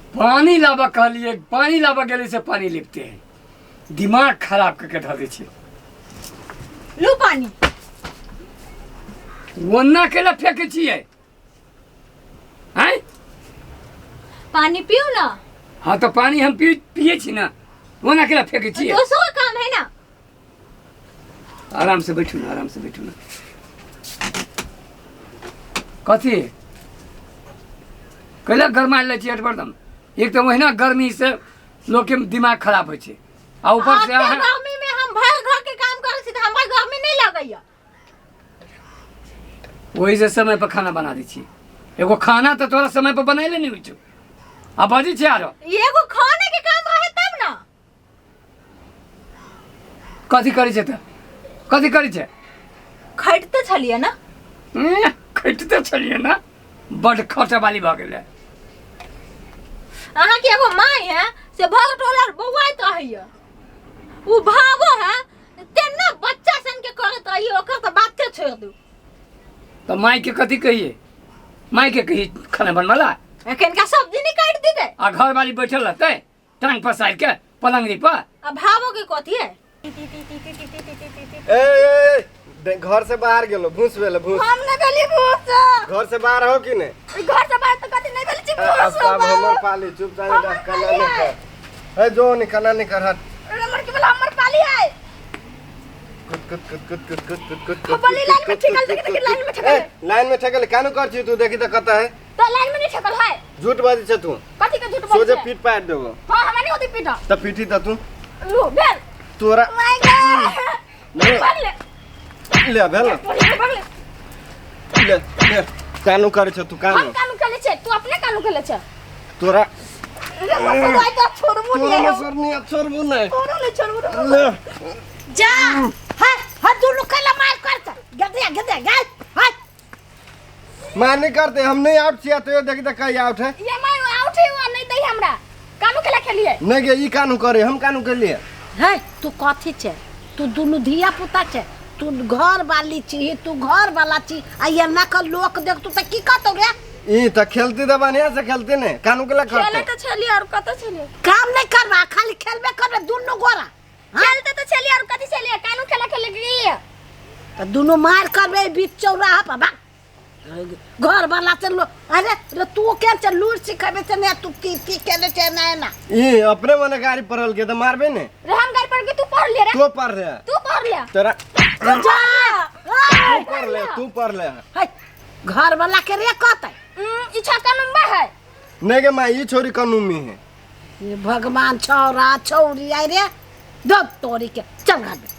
पानी लाबऽ कहलियै, पानी लाबऽ गेलै से पानी लिपते है, दिमाग खराब कऽ के धऽ दै छै। लू पानी। ओन्ना केला फेकै छियै आँय? पानी पीऊ ना। हाँ तो पानी हम पिए छी ना, ओना केला फेकै छियै? दोसरो काम है ना। आराम से बैठू ना, आराम से बैठू ना। कथी कैला गरमा लै छियै हरदम? एक तऽ ओहिना गर्मी से लोकके दिमाग खराब होइ छै आ ऊपर से एते गर्मी में हम भर घर के काम करै छी तऽ हमरा गर्मी नहीं लगैया। ओहि से समय पर खाना बना दै छी। एगो खाना तऽ तोरा समय पर बनैले नहि होइ छौ आ बजै छै आरो। एगो खाने के काम रहे तब ना। कथी करै छै तऽ? कथी करै छै? खटते छलियै ना। खटते छलियै ना, बड खटे वाली भऽ गेलै। अहाँके एगो माय है से भर टोला बौआइत रहैया, उ भावो है तेना बच्चा सन के करैत रहिए, ओकर तऽ बाते छोड़ दू। तऽ माय के कथी कहिए? माय के कहिए खाना बनबला? एखन का सब्जी नहीं काटि देतै। आ घरवाली बैठल रहतै टांग पसारि के पलंगरी पर। आ भावो के कथी है? ए, ए, ए, घर से बाहर गेलो, भूस भेलो भूस। हम नहीं भेली भूस। घर से बाहर हो कि नहीं? घर से बाहर तो कथी नहीं भेली छी भूस। अब हमर पाली चुप चाहे हमर खाना पाली नहीं है। कर। ए जो नहीं खाना नहीं कर, हट। हमर के बोला हमर पाली है। कुत कुत कुत कुत कुत कुत कुत कुत हम बोली लाइन में ठेकल, देख देख लाइन में ठेकल। ए, लाइन में ठेकल कानू कर छी तू? देखी त कत है। तो लाइन में नहीं ठेकल है। झूठ बाजी छ तू। कथी के झूठ बोल? सोझे पीट पाट देबो। हां, हमरा नहीं होती पीट। त पीटी त तू। लू भेल तोरा। My God, ले। भाग ले। ले भेल। भाग ले। ले ले, कानू करे छ तू? कानू हम कानू खेले छे? तू अपने कानू खेले छे। तोरा रे मसुआ तो छोड़बू तोरा नहीं। मसरनी छोड़बू नहीं। तोरो नहीं छोड़बू। ले। जा हट हट, दुनू कैला मार करता गदे गदे गाय हट। मार नहीं करते, हम नहीं आउट छिया तो देखी त कहीं आउट है। ये मैं आउट है वो नहीं दई हमरा। कानू खेला खेलिए? नहीं गे, ई कानू करे, हम कानू के लिए। है तू कथी छे? तू दुनू धिया पुता छे, तू घर वाली छी, तू घर वाला छी आ ये ना के लोक देख तू त की कहतो रे? ई त खेलती त बढ़िया से खेलती ने, कानू के ला खेले करते। तो छलिए और कत छलिए? काम नहीं करबा, खाली खेलबे करबे दुनू गोरा। हाँ? खेलते तो छलिए और कथी छलिए? कानू खेला खेले गेलिए। त दुनू मार करबे बीच चौराहा पर। भाग घर वाला से लो। अरे रे तू के चल लूर सिखाबे से ने, तू की की केने छे ना ना? ई अपने मने गाड़ी पड़ल के त मारबे ने। रे हम गाड़ी पढ़ के तू पढ़ ले रे। तू पढ़ ले। तू पढ़ ले। तोरा जा। तू पढ़ ले, तू पढ़ ले। है घर वाला के रे कहते। ई छक्का नंबर है। नहीं गे मां, ई छोरी कनुमी है। ये भगवान, छौरा छौरी आइ रे दब तोरी के। चल घर में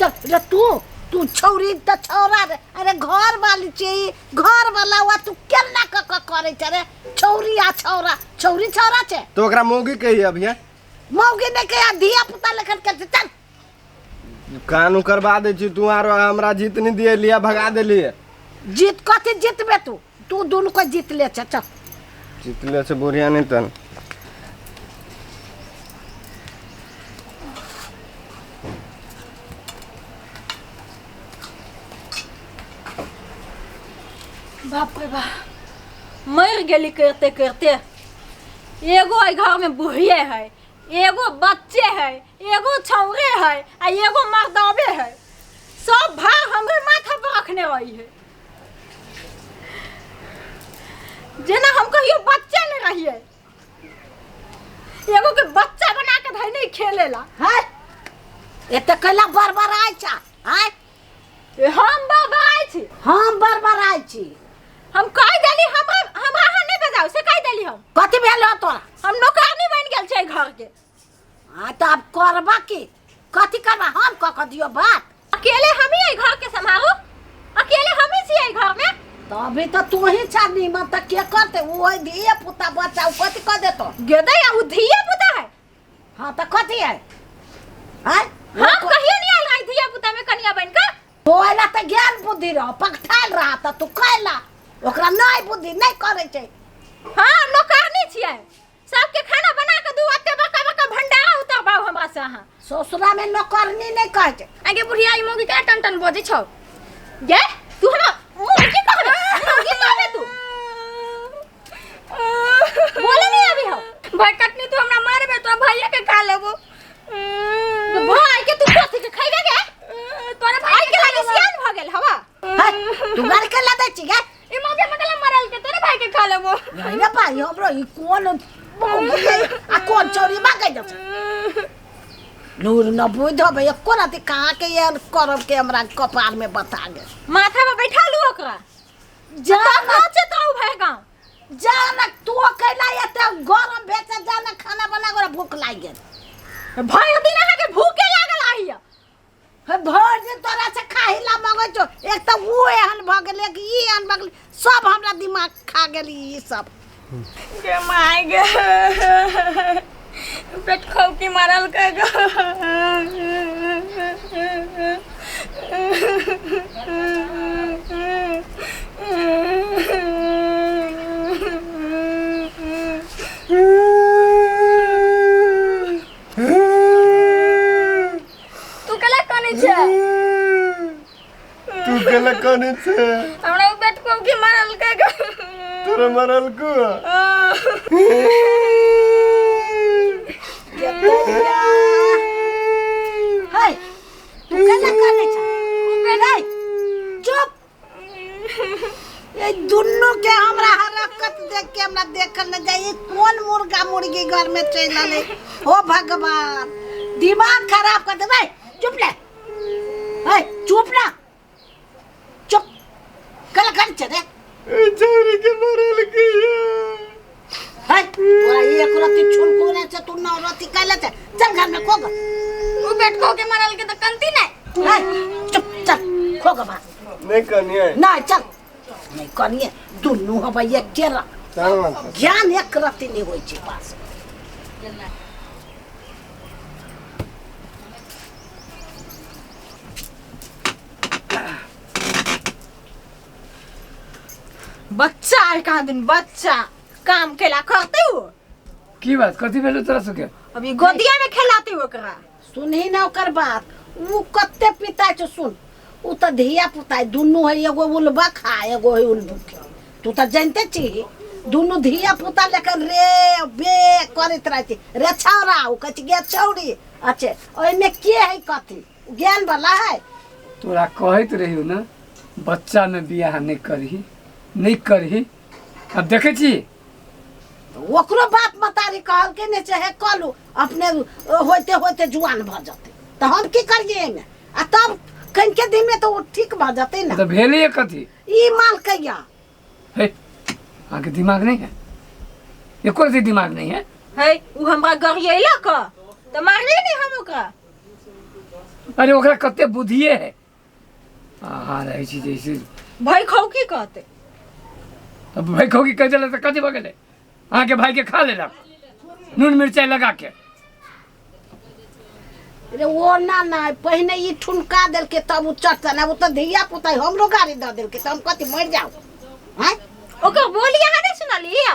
चल रे। तू तू छौरी त छौरा रे। अरे घर वाली छी, घर वाला हुआ तू केना क क करे छ रे? छौरी आ छौरा, छौरी छौरा छे। तो ओकरा मौगी कही अभी है? मौगी ने कहिया, धिया पुता लेखन के छै, चल। कानू करवा दे छी तू आरो हमरा जीत नहीं दिए लिया, भगा देलिए। जीत कथी जीतबे तू? तू दुनू को जीत ले छ, चल। जीत ले से बुढ़िया नहीं तन। बाप रे बाप, मर गेली करते करते। एगो एहि घर में बुढ़िए है, एगो बच्चे है, एगो छौरे है आ एगो मर्दबे है। सब भार हमरे माथा पर रखने रही है, जेना हम कहियो बच्चे नहीं रहिए। एगो के बच्चा बना के धै नहीं खेलेला। है एते कैला बड़बड़ाइ छ? आय हम बड़बड़ाइ छी? हम बड़बड़ाइ छी? हम कह देली हमरा हमरा अहाँ नहीं बजाउ से कह देली हम। कथी भेल हो तोरा? हम नौकरानी बन गेल छै घर के। हाँ तो अब करबा की? कथी करबा? हम कह कह दियो बात। अकेले हम ही घर के संभालू? अकेले हम ही छियै घर में? तो अभी तो तू ही छा नीमन, त के करते? वो धिया पुता बच्चा उ कथी कर देतो? गेदै आ उ धिया पुता है। हाँ तो कथी है? हैं? हम कहियो नहीं आयल रही धिया पुता में कनिया बन के। तो आइला त ज्ञान बुद्धि रह पकठायल रहा त तू कैला ओकरा नहीं बुद्धि नहीं करे छै। हाँ नौकरनी छियै, सबके खाना बना के दू, अते बड़का बड़का भंडारा उतरबाउ हमरा से अहाँ। ससुरा में नौकरनी नहीं कहै छै। आगे बुढ़िया ई मौगी का टन टन बजै छौ गे? तू हमरा मौगी कहबे? मौगी कहबे तू? रे भाई हमरो ई कोन मौगी है आ कोन चोरी मांगे जा नूर न बुझ होबै एको राति कहाँ के ये करब के हमरा कपार में बता गेल। माथा पर बैठा लू ओकरा। जा तब नाचत रहू भरि गाँव। जा न तू कैला एते गरम भेल जा न खाना बना गोरा भूख लागि गेल। भरि दिन अहाँके भूखे लागल आइया। हे भरि दिन तोरा से खाही ला मंगै छौ, एक तऽ ओ एहन भऽ गेल एक ई एहन भऽ गेल, सब हमरा दिमाग खा गेल ई सब। गे my गे पेट खौकी मारल के गो। तू केला कनै छै? तू केला कनै छै? हमरा उ पेट खौकी मारल के गो। तोरा मरल को? हे तू केना कनै छै? रे चुप, ये दुनू के हमरा हरकत देख के हमरा देखल न जाय, ई कोन मुर्गा मुर्गी घर में चलि एलै। हो भगवान दिमाग खराब कर देबै। चुप ले, हे चुप ना, चुप कल कर छै रे। ए छौरी के मरल के। हे तोरा एक रत्ती छुनको नहि छै, तू नौ रत्ती कैले छै, चल घर में खोग। उ पेट खो के मरल के त कंती नै। हे चुप चल खोग बात नहीं कनिए। नहीं चल नहीं कनिए, दुनू हबै एके रंग, ज्ञान एक रत्ती नहि होइ छै पास। बच्चा है कहाँ दिन बच्चा काम केला करते हो। की बात कथी भेलो तोरा सबके? अभी गोदिया में खेलाते हो ओकरा। सुनही ना ओकर बात, उ कते पिता छौ सुन, उ त धिया पुता दुनू है, एगो उलबा खा एगो है उलबुक, तू त जानते छी दुनू धिया पुता लेकिन रे बे करैत रहै छै रे छौरा, उ कहै छै गे छौरी। अच्छे ओहिमे के है कथी ज्ञान वाला है? तोरा कहैत रहियो ना बच्चा में बियाह नहीं करही नहीं करही, अब देखै छी ओकरो बाप मतारी कहलकै नहि चाहे कलू अपने होते होते जुआन भऽ जेतै तऽ हम की करियै एहिमे? आ तब कनिके दिनमे तऽ ओ ठीक भऽ जेतै ने। तऽ भेलैए कथी? ई माल कहिया? हे अहाँके दिमाग नहीं है, एको रत्ती दिमाग नहीं है। हे उ हमरा गरियेलक तऽ मारलियै नहि हम ओकरा। अरे ओकरा कते बुद्धिए है, अहाँ रहै छी जैसे भाई खौकी कहते। अब भाई खौकी कह देलक तऽ कथी भऽ गेलै? अहाँके भाई के खा लेलक नून मिरचाई लगा के। रे ओ ना ना पहिने ई ठुनका देलकै तब उ चटचन, अब उ तऽ धिया पुता हमरो गाड़ी दऽ देलकै तऽ हम कथी मरि जाउ? आँय ओकर बोली अहाँ नहि सुनलियै?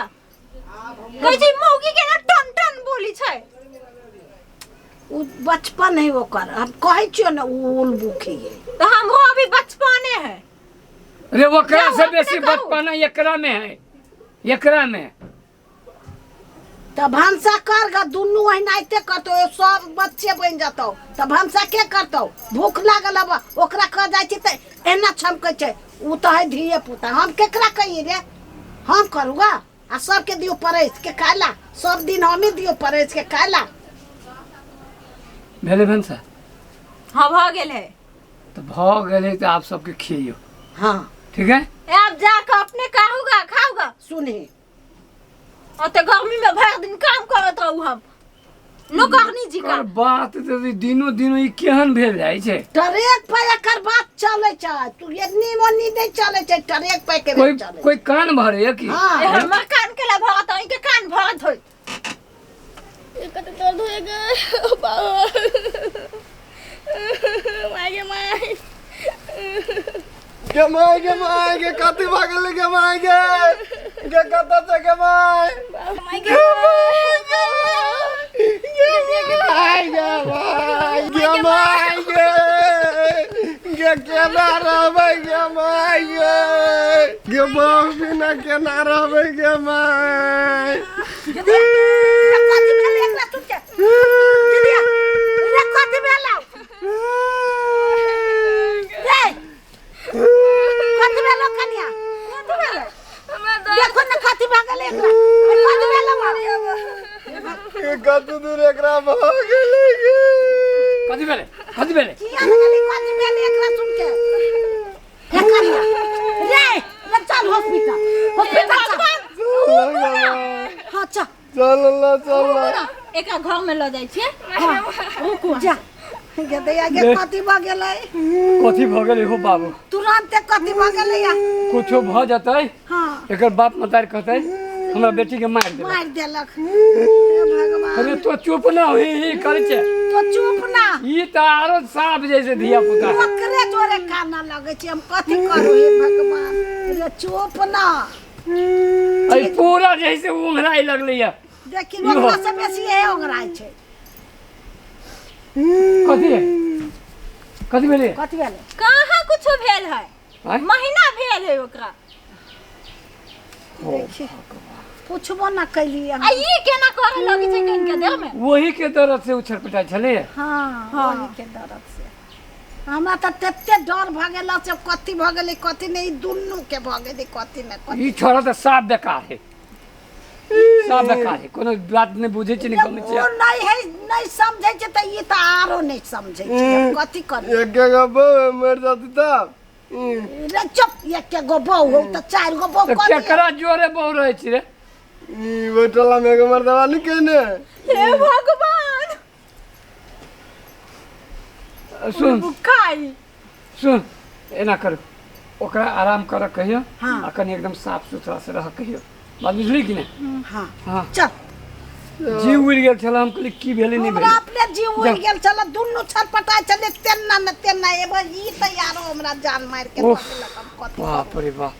कहै छै मौगी के ना टन टन बोली छै। उ बचपन है ओकर, हम कहै छियौ ने उ उलबुखी है। तऽ हमरो अभी बचपने है। रे ओकरा से जाउ, अपने बेसी करू। बचपना एकरा में है, एकरा में। तऽ भनसा कर ग, दुनू एनाहिते करतौ, सब बच्चे बनि जतौ तऽ भनसा के करतौ? भूख लागल अब ओकरा कह जाइ छी तऽ एना छमकै छै, उ तऽ है धिये पुता, हम केकरा कहियै रे? हम करू ग आ सबके दियौ परसि के खाय ला, सब दिन हमही दियौ परसि के खाय ला। भेलै भनसा? हाँ भऽ गेल है। तऽ भऽ गेलै तऽ आब सबके खियौ। हाँ ठीक है? आब जाके अपने खाऊगा खाऊगा। सुनही ओते गर्मी में भरि दिन काम करत रहू हम नौकरनी जी का। बात तऽ दिनो दिनो ई केहन भेल जाइ छै? ट्रेक पर एकर बात चलै छै, तू एन्नी ओन्नी नहि चलै छै, ट्रेक पर के कोई चलै। कोई कान भरे की? हाँ। ए, हमर कान केला भरत, अहीं के कान भरत होय। कते दर्द होय गे बाबा, my गे my. गे my गे my गे कथी भऽ गेलै गे my गे गे कतऽ छै गे my? My गे गे my गे my गे my गे गे केना रहबै गे my गे गे बाप बिना केना रहबै गे my? कथी भेलै एकरा सुन के? दीदिया रे कथी भेलौ रे? कथी भेलौ कनिया? कथी भेलै? हमरा दर्द देखो ने कथी भऽ गेलै एकरा। गे कत दूर एकरा भ गेलै गे। कथी भेलै, कथी भेलै? किया लगली, कथी भेलै एकरा सुन के? हे करिया रे, ले चल हॉस्पिटल, हॉस्पिटल चल। हाँ चल। चल ल चल ल। एकरा घर में लऽ जाइ छियै। हाँ रुकू, जा गे दैया गे। ले। कथी भऽ गेलै? कथी भऽ गेलै हो बाबू? तुरन्ते कथी भऽ गेलै या? कुछो भऽ जेतै। हाँ। एकर बाप मतार कहतै हमरा बेटी के मारि देलक। मारि देलक, हे भगवान। अरे तो चुप ना ही ही करै छै। तो चुप ना। ई तऽ आरो साफ जैसे धिया पुता। ओकरे जोरे काना लगै छै, हम कथी करू हे भगवान। रे चुप ना। अइ पूरा जैसे उंघराइ लगलै या। देखी, इहो। ओकरा से बेसी हे ओंघराइ छै। कथी है? कथी भेलै? कथी भेलै? कहाँ कुछो भेल है। आँय? महीना भेल है ओकरा। देखी, पुछबो ना कैली। आ ई केना करे लगी छै कनि के देह में? वही के दर्द से उछल पटाइ छलै। हाँ। हाँ। ओही के दर्द से हमरा तऽ तते डर भऽ गेल से कथी भऽ गेलै कथी नहि, ई दुनू के भऽ गेलै कथी ने कथी। ई छोड़ा तऽ साफ बेकार है, साफ बेकार है, कोनो बात नहि बुझै छै, नहि गमै छै। ओ नहि है, नहि समझै छै तऽ ई तऽ आरो नहि समझै छै, हम कथी करी? एके गो बहू मर जाती तब। रे चुप, एके गो बहू हौ तऽ चारि गो बहू तऽ कऽ दिअ। केकरा जोरे बहु रहै छी रे? ई बैठला में एगो मर्दवा नहीं केने। हे भगवान। सुन। खाई। सुन, एना करू, ओकरा आराम करऽ कहियो। हाँ। आ कनि एकदम साफ सुथरा से रह कहियो, बात बुझली कि नहि? हाँ। हाँ। चल। जीव उड़ि गेल छल, हम कहली की भेलै नहि हमरा भेलै। अपने जीव उड़ि गेल छल, दुनू छटपटाइ छलै तेना ने तेना। एबो ई तऽ आरो हमरा जान मारि के उफ। दऽ देलक, हम कथी करू? बाप रे बाप।